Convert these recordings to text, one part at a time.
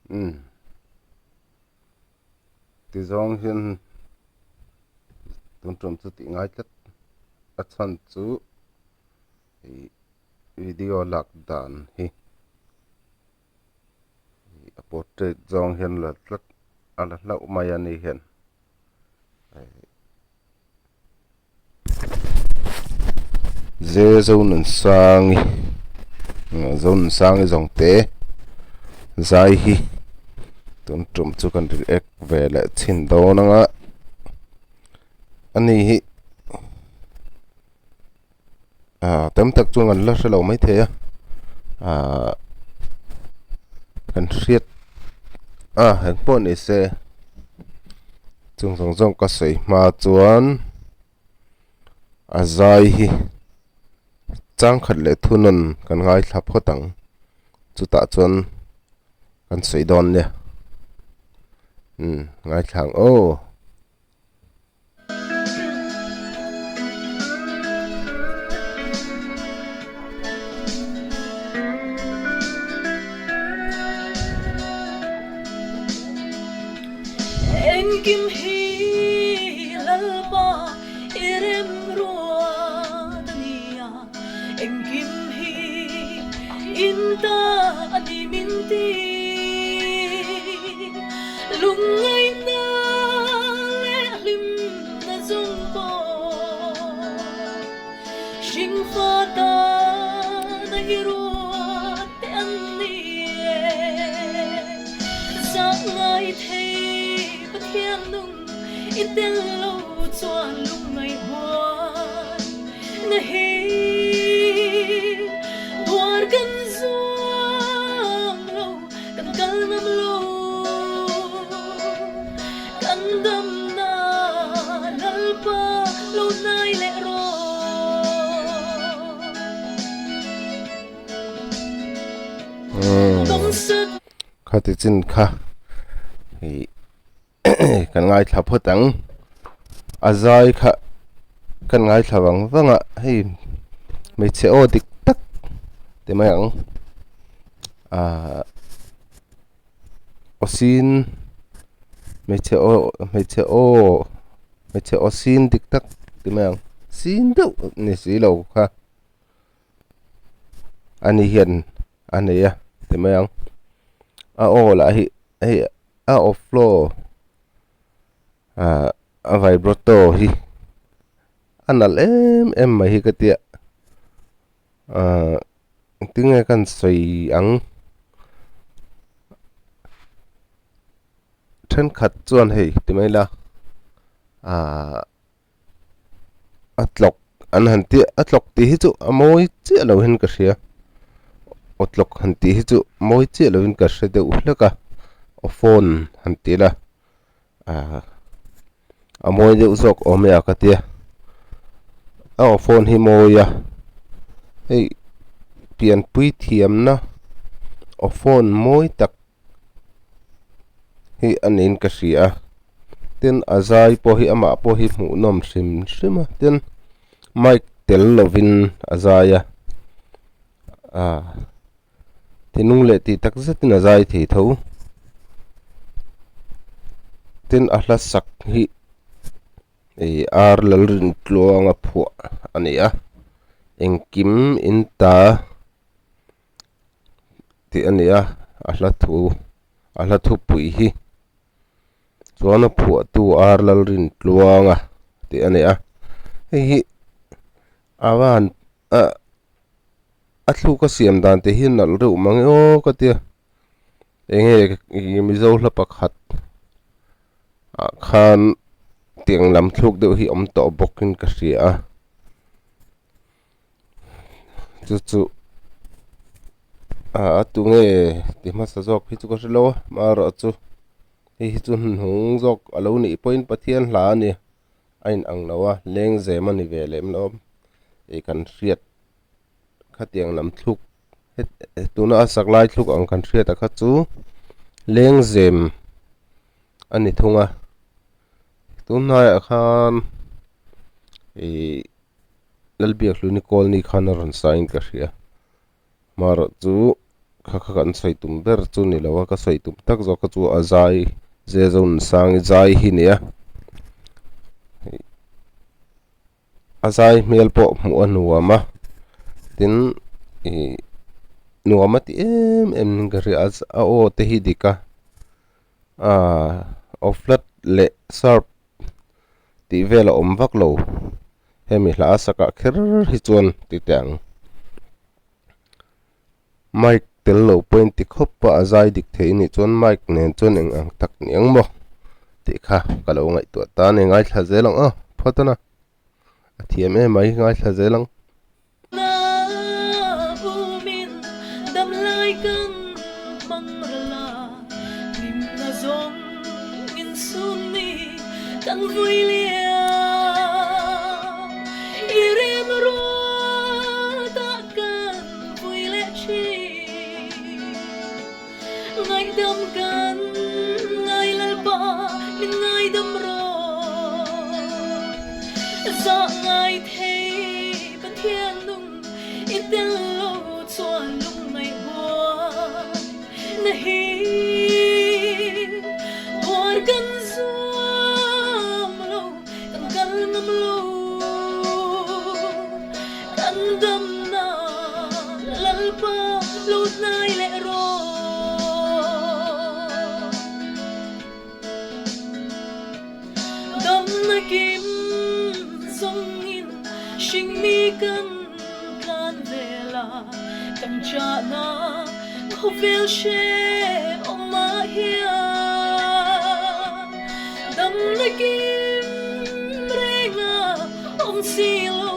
Umm ti zawng hian tun tum chu tih ngai tlat a chhan chu ih video lak dan hi a portrait zawng hian la tlat a la hlauh mai a ni hian. Ze Zonunsangi Zonunsangi zawng te zai hi tun tum chu kan react ve leh chhin dawn ang a ani hi ah tam tak chuan kan la hre lo maithei a ah kan hriat a engpawh ni se chung zawng zawng ka sawi hma chuan a zai hi changkhat leh thunawn kan ngaithla phawt ang chutah chuan kan sawi dawn nia umm ngaithla ang aw. Engkim hi Lalpa i remruat a nia, engkim hi in ta a ni min ti. Lungngaihna leh hlimna zawng pawh hringfa tana i ruat te an ni e. Zah ngai thei Pathian nung i tel lo chuan lungngaih huan na hi buar kan zuam lo. Kan kal ngam lo, kan damna Lalpa lo hnai leh rawh. Khati chin kha ih kan ngaithla phawt ang a zai kha kan ngaithla vang vang a hei hmeichhe aw dik tak ti mai ang ahh aw sin hmeichhe aw hmeichhe aw hmeichhe aw sin dik tak ti mai ang sin deuh ni si lo kha ani hian a nei a ti mai ang a aw lah hi hei a aw flow ah a vibrato hi a nalh em em mai hi ka tia ah engtin nge ka han sawi ang thenkhat chuan hei ti mai ila ah a tlawk an han tih a tlawk tih hi chu a mawi chiah lo hian ka hria aw tlawk han tih hi chu mawi chiah lo in ka hre deuh hlek a aw phone han ti ila ah a mawi deuh zawk awm e a ka tia a aw phone hi mawi a hei pianpui thiamna aw phone mawi tak. hi a niin ka hria a tin a zai pawh hi amah pawh hi hmuhnawm hrim hrim a tin mic tel lovin a zai a ah thinlung leh tih tak zetin a zai thei tho tin a hla sak hi ih ar Lalrintluanga phuah a ni a engkim in ta. tih a ni a a hla thu a hla thupui hi chuan a phuahtu ar Lalrintluanga tih a ni a hei hi a va han ah a thluk a siam dan te hi nalh reuh mang e aw ka tia eng nge ih mizo hla pakhat ah khan tiang lam thluk deuh hi awm tawh bawkin ka hria a. Chu chu ah a tunge ti hmasa zawk hi chu ka hre lo a amaherawh chu hei hi chu hnuhnung zawk a lo nih pawhin Pathian hla a ni a in ang lo a lengzem a ni ve lem lo ih kan hriat khatiang lam thluk tuna a sak lai thluk ang kan hriat a kha chu lengzem a ni thung a tunhnaiah khan ih. Lalbiakhlui ni Kawlni khan a rawn sain ka hria. Marawh chu Kha kha kan sawi tum ber chu ni lo a, ka sawi tum tak zawk kha chu a zai Zezonunsang i zai hi nia. A zai hmel pawh hmuh a nuam a, tin ih nuam a ti em em in ka hria a, a aw te hi dik a, aaa aw flat leh sharp tih vel a awm vak lo hemi hla a sakah kher hi chuan ti teh ang. Mic tel lo pawhin ti khawp a a zai dik thei anih chuan mic nen chuan eng ang tak ni ang maw tih kha ka lo ngaihtuah ta a ni ngaithla zel ang aw phawt a na a thiam em mai ngaithla zel ang. Na umin damlai kan hmang ral a, hlimna zawng in sum ni kan vui liam i rem ruat ah kan vui leh thin. Ngaihdam kan ngai Lalpa min ngaidam rawh. Zah ngai thei Pathian nung i tel lo chuan lungngaih buai na hi tuar kan zuam lo kan kal ngam lo kan dam na Lalpa lo hnai leh rawh. Damna kim zawngin hringmi kan tlan vel a, kan chahna khawvel hrehawm ah hian damna kim reng a awm si lo.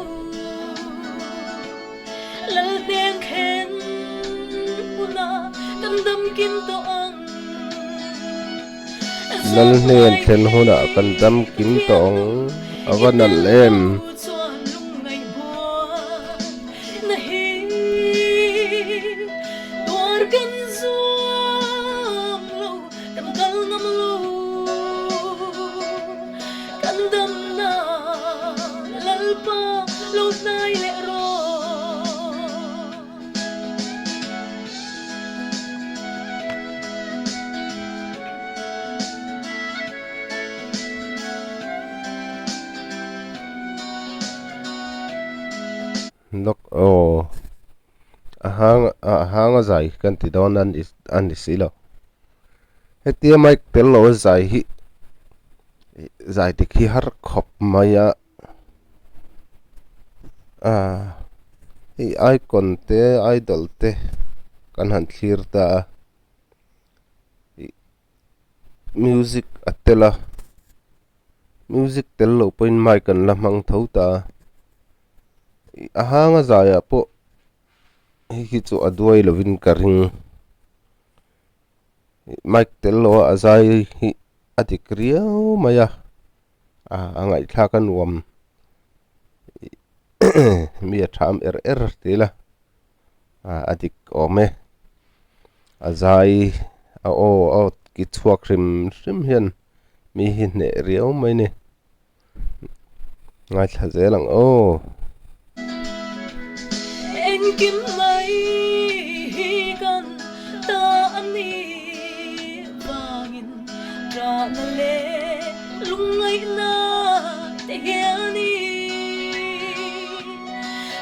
Lal hnen khen hunah kan dam kim tawh ang. Lal hnen thlen hunah kan dam kim tawh ang a va nalh em. Lawk aw a hang a hang a zai kan ti dawn a ni a ni si lo hetia mic tel lo a zai hi zai dik hi har khawp mai a. Ah hei icon te idol te kan han thlir ta a ih music a tel a music tel loh pawhin mic an la hmang tho ta a ih a hanga zaiah pawh hei hi chu a duai lovin ka ring ih mic tel loh a a zai hi a dik riau mai a. A ngaihthlak a nuam mi a tham er er ti ila a dik awm e a zai a aw a ki chhuak hrim hrim hian mi hi hneh riau mai a ni ngaithla zel ang aw. Engkim mai hi kan ta a nih vangin Ṭahna leh lungngaihna te hian i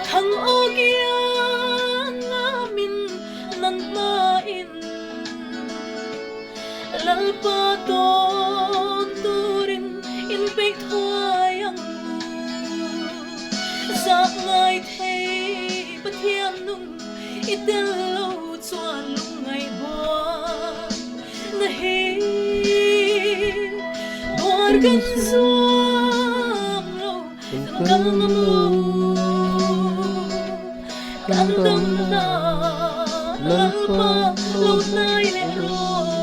thang awk iang a min nan hmain Lalpa tawn turin inpeih thuai ang u. Zah ngai thei Pathian nung i tel lo chuan lungngaih buai. Na hi tuar kan zuam lo kan kal ngam lo kan dam na Lalpa lo hnai leh rawh.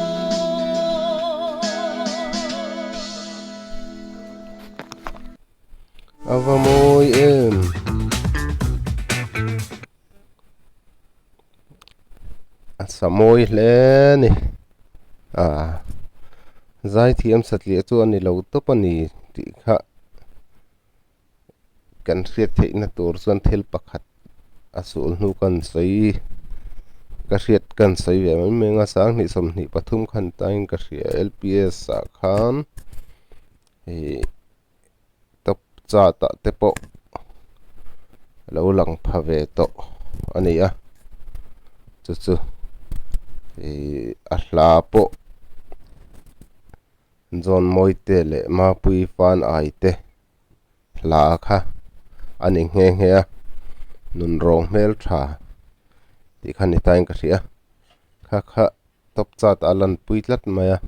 A va mawi em. A sa mawi hle a ni ah zaithiam satliah chu a ni lo tawp a ni tih kha kan hriat theihna tur chuan thil pakhat a sul hnu kan sawi. Ka hriat kan sawi ve mai mai anga 20 23 khan tain ka hria LPS ah khan ih top chart ah te pawh lo lang pha ve tawh a ni a chu chu ih a hla pawh John Mawite leh Mapuii Fan Ai te hla kha a ni nghe nghe a nun rawng hmel tha tih kha ni tain ka hria kha kha top chart a lan pui tlat mai a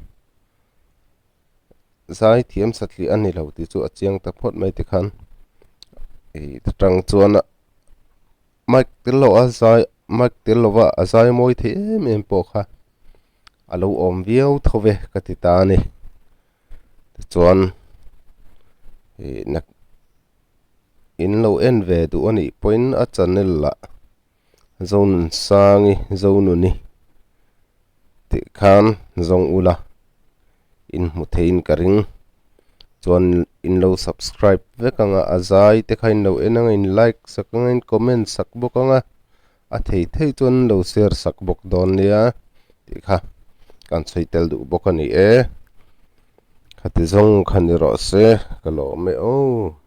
zai thiam satliah a ni lo tih chu a chiang ta phawt mai tikhan ih ta tang chuan a mic tel loh a zai mic tel lova a zai mawi thei em em pawh kha a lo awm viau tho ve ka ti ta a ni tichuan ih nak in lo en ve duh a nih pawhin a channel ah Zonunsangi Zonuni tih khan zawng ula in hmu theiin ka ring chuan in lo subscribe vek ang a a zai te kha in lo en ang a in like sak ang a in comment sak bawk ang a a thei thei chuan in lo share sak bawk dawn nia tih kha kan sawi tel duh bawk a ni e khati zawng kha ni rawh se ka lawm e aw.